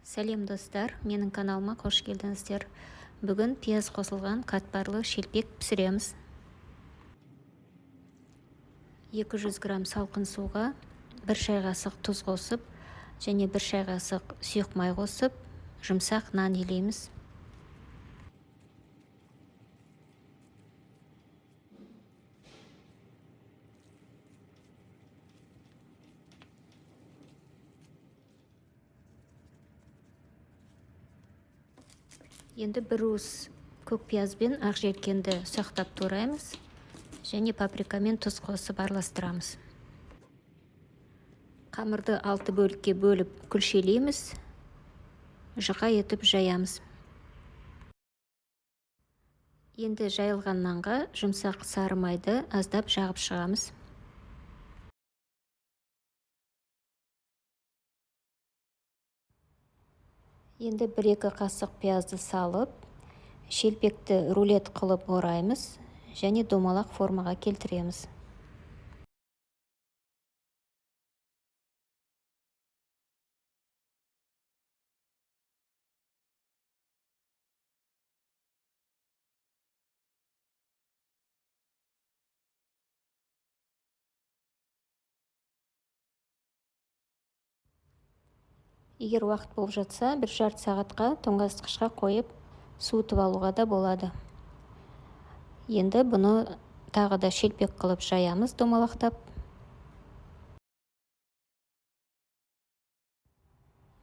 Сәлем, достар! Менің каналыма қош келдіңіздер! Бүгін пияз қосылған қатпарлы шелпек пісіреміз. 200 грамм салқын суға 1 шай қасық тұз қосып және 1 шай қасық сұйық май қосып, жұмсақ нан илейміз. Енді бір уыс көк пияз бен ақ желкенді ұсақтап тураймыз және паприка мен тұз қосып араластырамыз. Қамырды 6 бөлікке бөліп күлшелейміз, жұқа етіп жаямыз. Енді жайылған нанға жұмсақ сары майды аздап жағып шығамыз. Енді 1-2 қасық пиязды салып, шелпекті рулет қылып ораймыз және домалақ формаға келтіреміз. Егер уақыт болып жатса, 1,5 сағатқа тоңазытқышқа қойып суытып алуға да болады. Енді бұны тағы да шелпек қылып жаямыз домалақтап.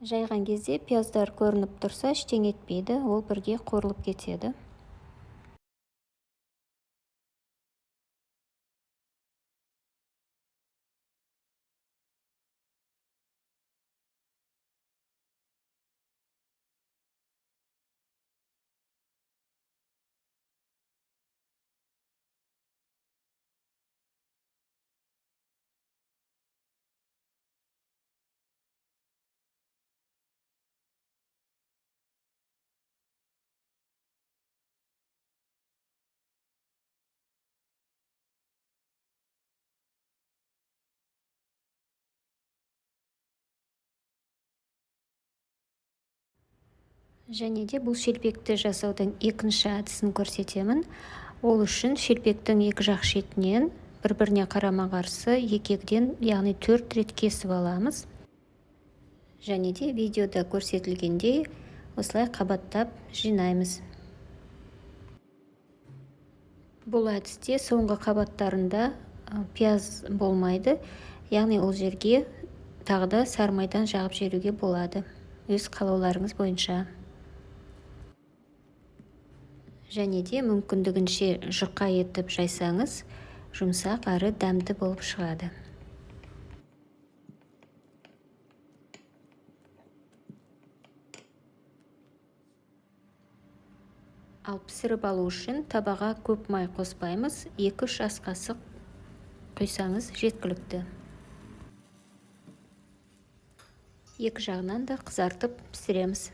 Жайған кезде пияздар көрініп тұрса, ештеңе етпейді, ол бірге қуырылып кетеді. Және де бұл шелпекті жасаудың екінші әдісін көрсетемін. Ол үшін шелпектің екі жақ шетінен бір-біріне қарама-қарсы екі-екіден, яғни 4 рет кесіп аламыз. Және де видеода көрсетілгендей осылай қабаттап жинаймыз. Бұл әдісте соңғы қабаттарында пияз болмайды, яғни ол жерге тағы да сары майдан жағып жіберуге болады, өз қалауларыңыз бойынша. Және де мүмкіндігінше жұқа етіп жайсаңыз, жұмсақ әрі дәмді болып шығады. Ал пісіріп алу үшін табаға көп май қоспаймыз, 2-3 ас қасық құйсаңыз жеткілікті. Екі жағынан да қызартып пісіреміз.